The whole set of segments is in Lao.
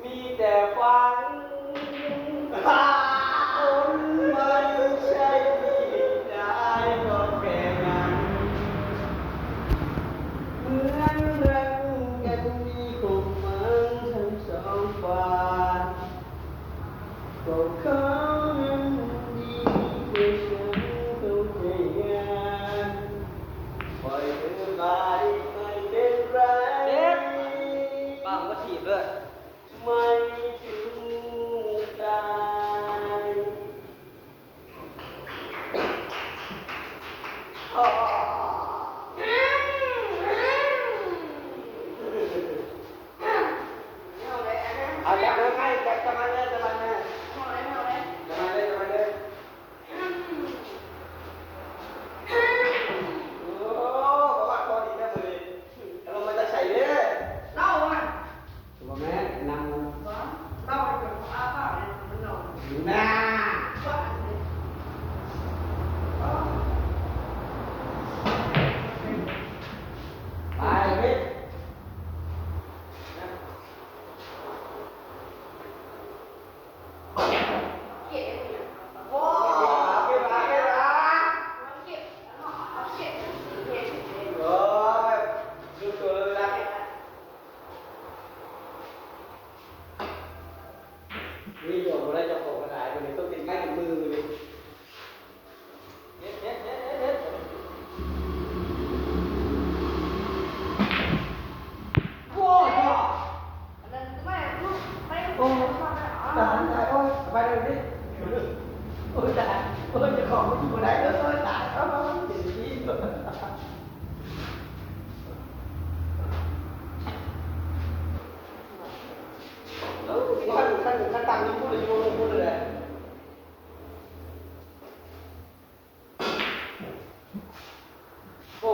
มีแต่ฝัน คนไม่ใช่ได้ก็แค่นั้น เหมือนรักกันมีความหวังทั้งสองฝ่าย ก็เขานั้นดีกว่าฉันเข้าใจง่าย ปล่อยเธอไป ไม่เป็นไร เจ็บ ปังก็ถีบเลย ไม่ถึงตาย เอาจับเลย จับ จับมันเลย จับมันเลย จับมันเลย จับมันเลย โอ้ ประวัติพอดีนะมื้อนี้ เอาลงมาจากไสเด้อ เล่าอะ บ่แม่น นำ บ่ เล่าให้เพิ่นอ้าปากเลย มันนอน น่า ไปเว้ย นี่โยมบ่ได้เจ้าของกระดาษ คนนี้ต้องเป็นไม้เป็นมือเลย เฮ็ด เฮ็ด เฮ็ด เฮ็ด เฮ็ด โอ้ย โอ้ย ตาย ตาย โอ้ย ไปเลยพี่ โอ้ย ตาย โอ้ย เจ้าของมันอยู่บ่ได้ โอ้ย ตาย โอ้ย เจ็บจี๊ด คัน คัน คันตังค์นี่พูดเลย อยู่พูดเลย โอ้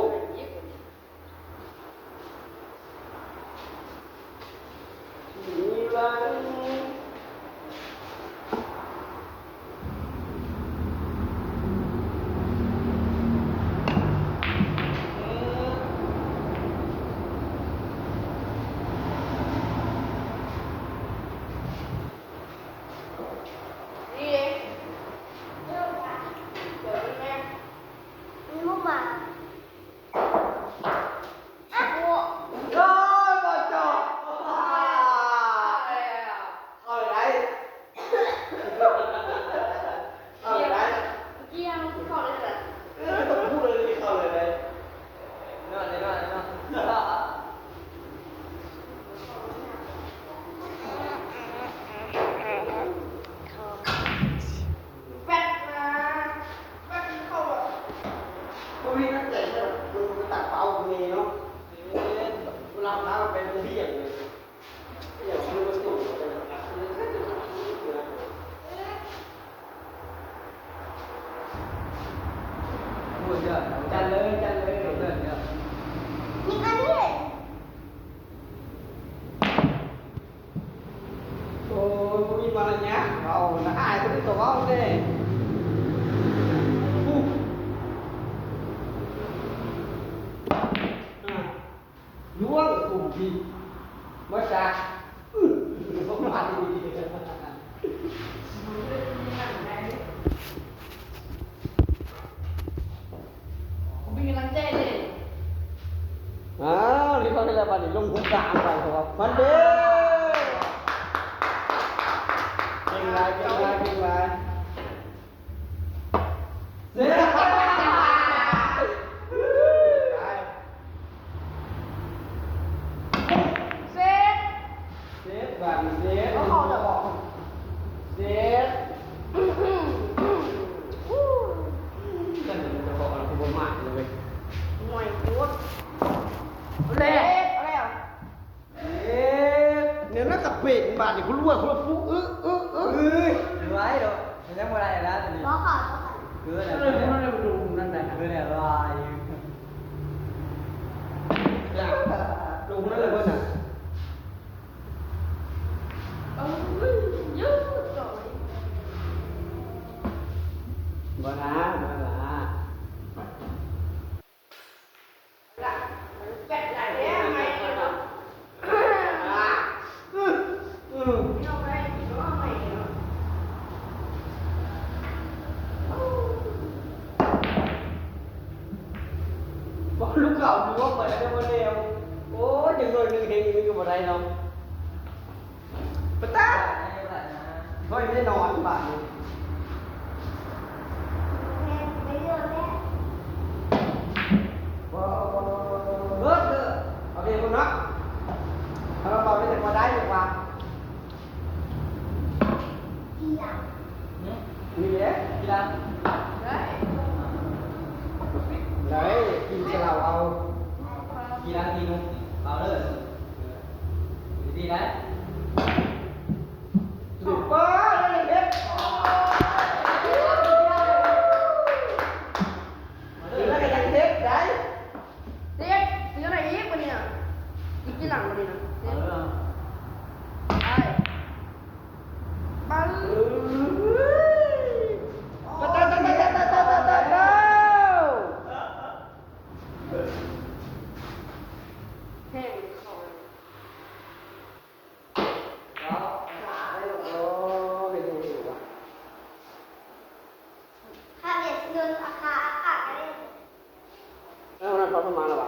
ໂອ້ຍ ບໍ່ມີມາລະຍາດ ເວົ້ານະ ອາຍຄົນອື່ນກໍເວົ້າແດ່. ລວງ ໂອ້ຍ ມາຈາກ ອື ບໍ່ປານນີ້. ເປັນກຳລັງໃຈເດ້. ອ້າວ ເລີຍເຂົ້າໄດ້ແລ້ວ ບາດນີ້ລົງຫົວກາງໄປ ເພາະວ່າມັນເດ້. ເກັ່ງຫຼາຍ ເກັ່ງຫຼາຍ ເກັ່ງຫຼາຍ. ເຊັດ ເຊັດ ບາດນີ້ເຊັດ ເຂົາເຈົ້າບອກ ເຊັດ ຈັ່ງໃດມັນຈະເຄາະລະຄືບໍ່ມາດເລີຍເວີຍ ຫ່ວຍໂພດ ເລັດ ເອົາແລ້ວ ເອີ ແນວນັ້ນກໍເປັນ ບາດນີ້ຄຸນລວຍ ຄຸນລວຍ ປຸ ອຶ ອຶ ອຶ ເອີຍ ໄດ້ດອກ ມັນຍັງບໍ່ໄດ້ລະ ຕົວນີ້ ບໍ່ຂາດ ບໍ່ຂາດ ເອີ ນັ້ນແຫຼະ ເອີ ນັ້ນແຫຼະ ລາຍ ລົງນັ້ນເລີຍເພິ່ນນະ. ຫົວເປີດແລ້ວບໍ່ແລ້ວ. ໂອ້ຍ ຈັກໜ້ອຍໜຶ່ງເຮັດຫຍັງກໍບໍ່ໄດ້ເນາະ. ປະຕາ ຂ້ອຍໄດ້ນອນບາດນີ້. ເບີດ ເບີດ ເອົາເດພຸ້ນເນາະ. ຖ້າເຮົາເວົ້າໄດ້ ຈະບໍ່ໄດ້ດອກວ່າ ກີລາ ຫຶ ນີ້ແຫຼະ ກີລາ ໄດ້ ໄດ້ ກິນແຕ່ເຫຼົ້າເອົາ ກີລາ ກິນເອົາເດີ ດີໄດ໋. ສຸດຍອດ ເຮັດໄດ້. ເຈັບ ຊິເຮັດໄດ້ອີກບາດນີ້ນະ ອີກທີ່ຫຼັງບາດນີ້ນະ ເຈັບ ໄປ ປຶ້ງ ເອີຍ ຕາຍ ຕາຍ ຕາຍ ຕາຍ ຕາຍ ຕາຍ ຕາຍ ຕາຍ ແຮງເຂົ້າ. ເອີ ນັ້ນພໍປະມານແລ້ວຫວາ.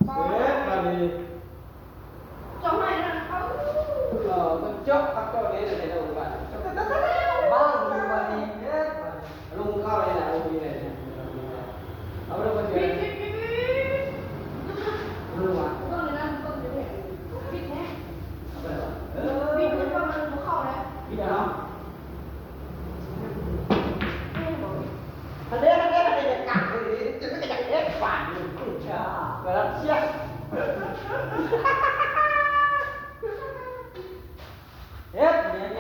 ເສັດບາດນີ້ ເຈົ້າໃຫ້ນະ ເອີ ເອີ ມັນເຈາະຄັກເຈາະແນ່ແທ້ ເຈົ້າບາດນີ້ ເຈົ້າ ບ້ານຢູ່ບາດນີ້ ເສັດບາດນີ້ ລົງເຂົ້າເລີຍນະ ລົງນີ້ເລີຍ ເອົາເດີ ມັນເດ ລົງວ່າ ເບິ່ງເລີຍນະ ເບິ່ງເລີຍ ເອົາໄປວ່າ ເອີ ບິດ ມັນບໍ່ເຂົ້າເລີຍ ບິດເອົາ. ອັນເດ້ ອັນເດ້ ອັນເດ້ ຢາກກັກເລີຍ ຈະໄປຢາກເຮັດບາດນີ້ ກະລັດເຊຍ ເຮັດແນວດຽວ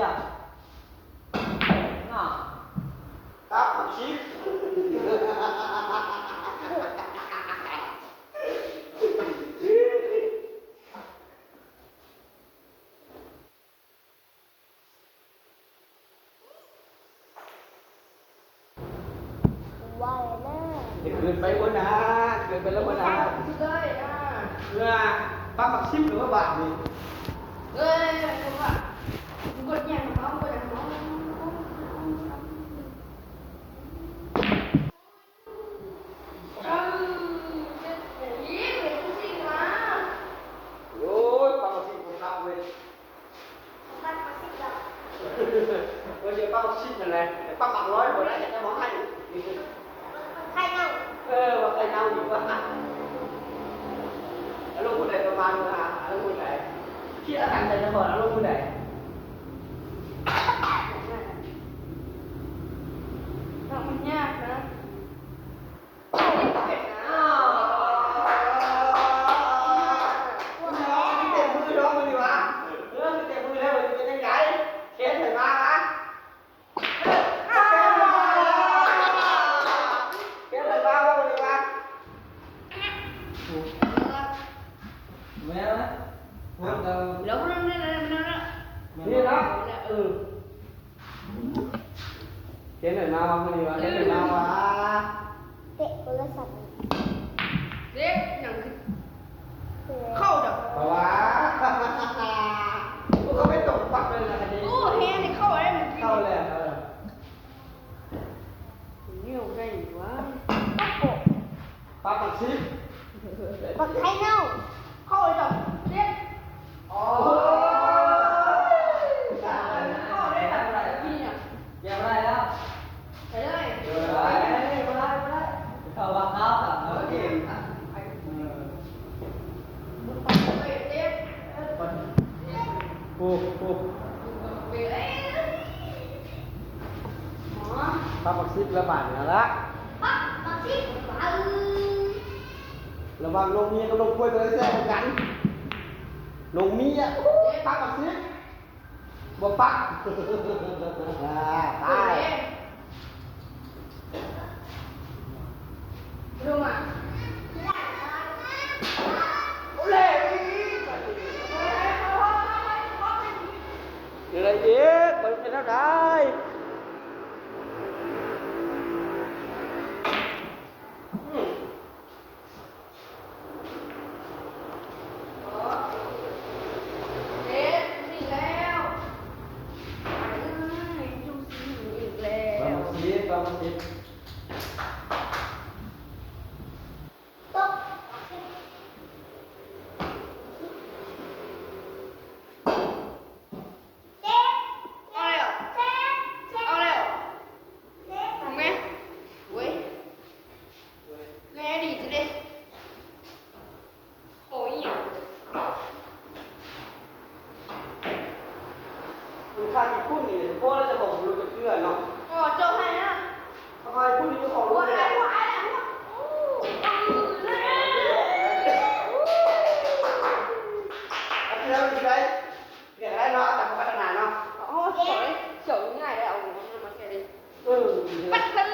ໜ້າ ຕັບຊິ. ວ່າແລ້ວນະ ຢ່າເກີນໄປຫົວໜ້າ ເກີນໄປແລ້ວຫົວໜ້າ ເອີ ປັບບັກສິບ ຫຼືວ່າບາດນີ້ ເອີຍ ວ່າ ກົດຫຍັງເຮົາ ກົດຫຍັງເຮົາ. ໂອ້ຍ ປັບບັກສິບບໍ່ຄັກເວີຍ ປັບບັກສິບ ເອີ ເຈົ້າປັບບັກສິບນັ້ນແຫຼະ ແຕ່ປັບບັກຮ້ອຍບໍ່ໄດ້ ແຕ່ໝໍໃຫ້ ໄຂ່ເນົ່າ ເອີ ວ່າໄຂ່ເນົ່າດີກວ່າ ອາລົມຜູ້ໃດປະມານ ອາລົມຜູ້ໃດ ຄິດອາການໃຈນະຄອນ ອາລົມຜູ້ໃດ. ເນາະ ມັນຍາກນະ ເຈັບນະ ເອີ ຄືເຕັມມືແລ້ວມື້ນີ້ຫວາ ເອີ ຄືເຕັມມືແລ້ວມື້ນີ້ເປັນຈັ່ງໃດ ແຂນໃຜມາຫວາ ແຂນໃຜມາຫວາມື້ນີ້ຫວາ. ແມ່ນນະ ແລ້ວ ແລ້ວ ແລ້ວ ແລ້ວ ແລ້ວ ແລ້ວ ນີ້ນະ ເອີ ເຫັນໄດ້ມາວ່າມື້ນີ້ວ່າ ເຫັນໄດ້ມາວ່າ ເຕະໂທລະສັບ ເຕະຫຍັງຄື ເອີ ເຂົ້າດອກ ເພາະວ່າ ໂອ້ ເຂົ້າໄປຕົກປັບເລີຍນະ ອັນນີ້ ໂອ້ ແຮງນີ້ເຂົ້າໄດ້ມື້ກີ້ ເຂົ້າແລ້ວ ເອີ ນີ້ໄດ້ຫວາ ປັບບັກຊິ ບັກໄຂ່ເນົ່າ ເຂົ້າໄດ້ດອກ ເຈັບ ໂອ້ຍ ເຂົ້າໄດ້ດອກ ກິນຫຍັງ ແກ້ບໍ່ໄດ້ແລ້ວ ໄປເລີຍ ບໍ່ໄດ້ ບໍ່ໄດ້ ບໍ່ໄດ້ ເຂົ້າບັກຂາວ ເຂົ້າບັກຂາວ ເອີ ໂອ້ ໂອ້ ປັບບັກສິບລະບາດນີ້ລະ ປັບບັກສິບ ລະຫວ່າງນົກເມຍກັບນົກກວຍ ໂຕໃດແຊບກວ່າກັນ ນົກເມຍ ປັບບັກສິບ ບໍ່ປັບ ຕາຍ. ລົງມາ ເອົາແລ້ວອີກ ເຮັດໄດ້ອີກ ມັນເປັນແນວໃດ? ເຈັບອີກແລ້ວ ອ້າຍເອີຍ ຈຸ່ມຊີອີກແລ້ວ ປາໝຶກຊີບ ປາໝຶກຊີບ. ເອົາແລ້ວ ເອົາແລ້ວ ເຫັນໄໝ? ໂອ້ຍ ແລດີເດ້ ໂອ້ຍ ມັນຂາດອີກຜູ້ນີ້ ພໍແລ້ວ ເຈົ້າຂອງບໍ່ຮູ້ຈັກເທື່ອເນາະ. ອໍ ເຈົ້າໃຫ້ນະ ເອົາໃຫ້ຜູ້ນີ້ເຈົ້າຂອງບໍ່ຮູ້ຈັກເທື່ອ. ອັນນີ້ເຮົາຊິໄດ້ ເຮັດໄດ້ເນາະ ຕາມພັດທະນາເນາະ. ອໍ ສວຍ ສວຍງ່າຍແລ້ວ ເອົາມາໃສ່ເລີຍ. ເອີ ປັດເລີຍ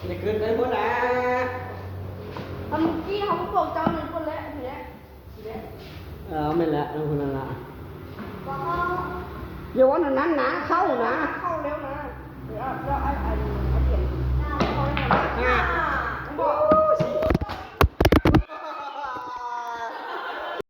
ໄດ້ຂຶ້ນໄດ້ບໍ່ນະ? ອັນເມື່ອກີ້ເຮົາບອກເຈົ້ານັ້ນພຸ້ນແຫຼະ ນີ້ແຫຼະ ນີ້ແຫຼະ. ເອີ ແມ່ນແຫຼະ ເອົາພຸ້ນນັ້ນລະ. ຢ່າເວົ້າແນວນັ້ນນະ ເຂົ້ານະ ເຂົ້າແລ້ວນະ. ດຽວ ດຽວ ດຽວ ໄອ້ ໄອ້ ໄອ້ ອ່າ ບອກ